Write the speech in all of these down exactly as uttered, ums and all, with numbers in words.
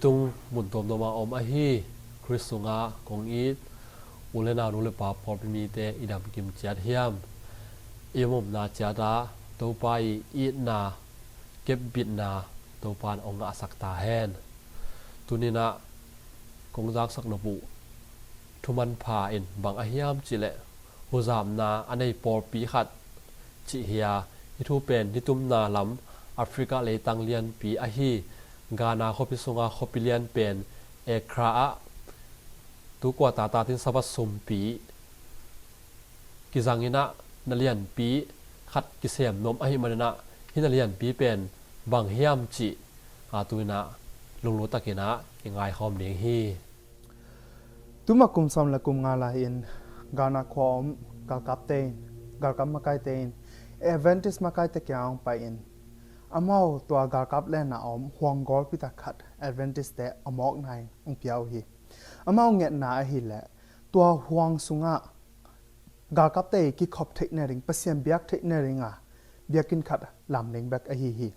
Tung mun tuamtuam a om ahi Khrist sungah kong it u le nau, nu le pa, pawlpi mite i damkim ciat hiam? I omomna ciatah Topa i itna, kepbitna Topa in hong ngahsak ta hen. Tuninah kong zaksak nop uh thumanpha in bang ahiam cihleh, huzamna a nei pawlpi khat cih hi a, hih thu pen nitumna lam Africa leitang lianpi ahi Ghana khuapi sunga khuapi lian pen Accra ah tu kuata tatin Sabbath sumpi kizanginah na lianpi khat kisem nuam ahih maninah hih na lianpi pen bang hiam cih a tuinah lunglut takinah i ngaikhawm ding hi. Tuma kum sawm le kum nga lai-in Ghana khua om galkapte in, galkap makaite in Adventist makaite kiang hong pai-in amau tua galkap lena om huang gawlpi tak khat Adventist te a mawkna in hong pia uh hi. Amau ngetna ahileh tua huang sungah galkapte i kikhop theihna ding, Pasian biak theihna dinga biakinn khat lam ding bek ahi hi.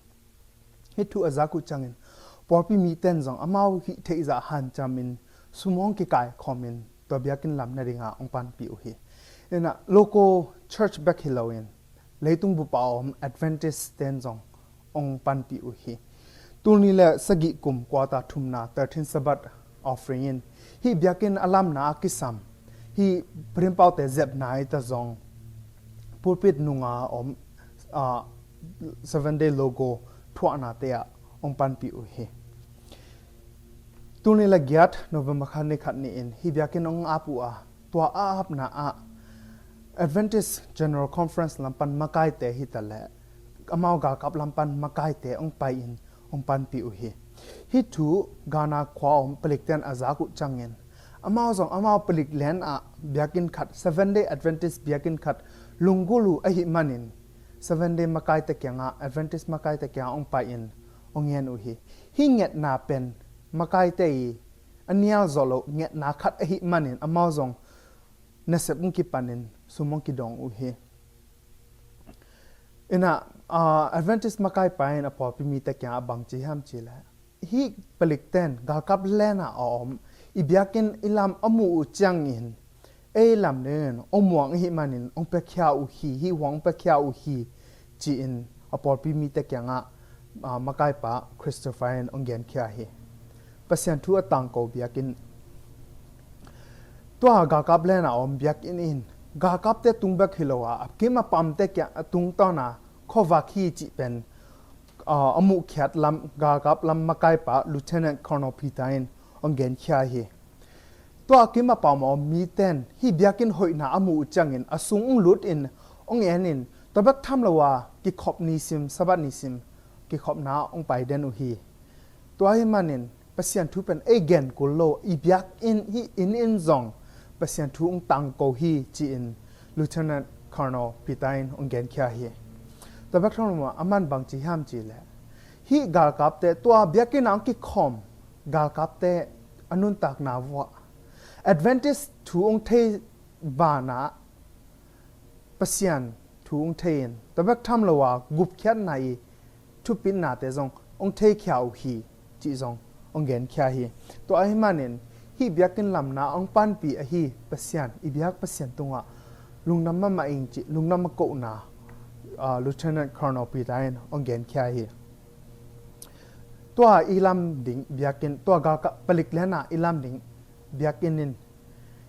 Hih thu a zak uh ciangin pawlpi miten zong amau hih theihzah hancamin sum hong kikaikhawmin tua biakinn lam nadinga hong panpih uh hi. Inah local church bek hi loin leitung bup a om Adventist ten zong hong panpih uh hi. Tulni le sagih kum kuata thumna thirteenth Sabbath offering in hih biakinn a lamna a kisam hih prinpaute zepna ita zong pulpit nunga om ah, Seven Day logo thuahnate ah hong panpih uh hi. Tulni le giat November khat ni khat ni-in hih biakinn hong ap uh a, tua a apna ah Adventist General Conference lampan makaite hitaleh amau galkap lampan makaite hong pai-in hong panpih uh hi. Hih thu Ghana khua om palikten a zak uh ciangin amau zong amau palik len ah biakinn khat, Seven Day Adventist biakinn khat lunggulh uh ahih manin Seven Day makaite kiangah, Adventist makaite kiangah hong pai-in hong ngen uh hi. Hih ngetna pen makaite i a nial zawh loh ngetna khat ahih manin amau zong nasep hong kipanin sum hong kidong uh hi. Inah ah, Adventist makaipa in a pawlpi mite kiangah bang ci hiam cihleh, hih palikten galkap lena a om i biakinn i lam a muh uh ciangin ei lam dingin hong muang ahih manin hong piakhia uh hi, hih huang hong piakhia uh hi, ci-in a pawlpi mite kiangah ah, makaipa Christopher in hong genkhia hi. Pasian thu a tangko biakinn. Tua galkap lena a om biakinn in galkapte tung bek hi lo a, a kim a pamte kiang a tungtawna khuavak hi cih pen ah, a muhkhiat lam galkap lam makaipa Lieutenant Colonel Peter in hong genkhia hi. Tua a kim a pam a om miten hih biakinn hoihna a muh uh ciangin a sung hong lutin hong enin tua bek tham lo a kikhop nisim, Sabbath nisim kikhopna hong pai den uh hi. Tua ahih manin Pasian thu pen ei gen kul lo, i biakinn hih inn in zong Pasian thu hong tangko hi ci-in Lieutenant Colonel Peter in hong genkhia hi. Tua bek tham lo a aman bang ci hiam cihleh, hih galkapte tua biakinn ah hong kikhawm galkapte a nuntakna vuah Adventist thu hong thei banah Pasian thu hong thei-in tua bek tham lo a gupkhiatna i thupitnate zong hong theikhia uh hi cih zong hong genkhia hi. Tua ahih manin hih biakinn lamna hong panpih ahi Pasian, i biak Pasian tungah lungdam mahmah ing cih lungdam a kohna ah, Lieutenant Colonel Peter in hong genkhia hi. Tua i lam ding biakinn, tua galkap palik lena i lam ding biakinn in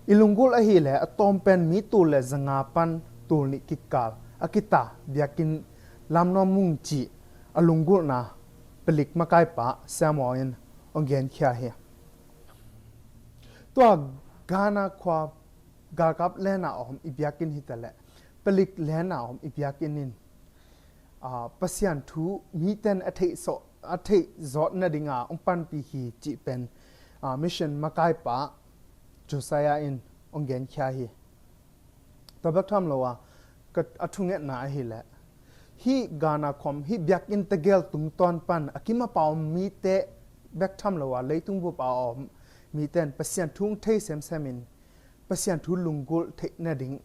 i lunggulh ahileh a tawm pen mi tul le zanga pan tul nih kikal a kita biakinn lam nuam ung cih a lunggulhna palik makaipa Samuel in hong genkhia hi. Tua Ghana khua galkap lena a om i biakinn hitaleh palik lena a om i biakinn in ah, Pasian thu miten a theih zawh, a theih zawh nadinga hong panpih hi cih pen ah, mission makaipa Josiah in hong genkhia hi. Tua bek tham lo a ka, a thungetna ahileh, hih Ghana khua om, hih biakinn tegel tungtawn pan a kim a pau mite bek tham lo a leitung bup a om miten Pasian thu hong thei semsem in Pasian thu lunggulh theih nading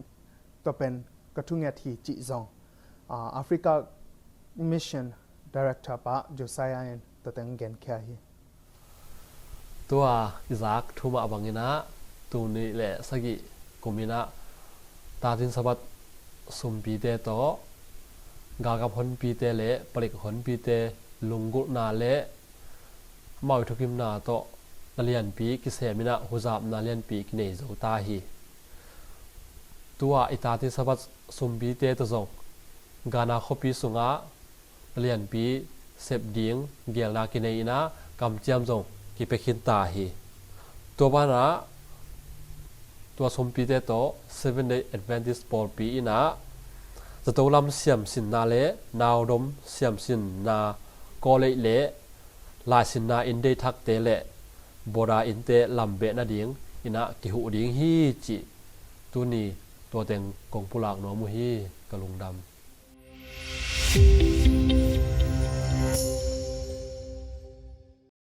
tua pen ka thunget hi cih zong ah, Africa Mission Director pa Josiah in tua teng genkhia hi. Tua i zak thu mah bangin ah, tul nih le sagih kum in ah tatin Sabbath sumpite tawh galkap honpite le palik honpite lunggulhna le amau i thukimna tawh na lianpi kisem in ah huzapna lianpi kinei zo ta hi. Tua i tatin Sabbath sumpite tawh zong Ghana khuapi sungah na lianpi sep ding gelna kinei in ah kamciam zong kipia khin ta hi. Tua banah tua sumpite tawh Seventh Day Adventist pawlpi in ah zato lam siamsinna le naudom siamsinna kawleih le laisinna inn deihthakte le boda innte lambeh nading in ah kihuh ding hi cih tuni tua teng kong pulak nuam uh hi. Ka lungdam.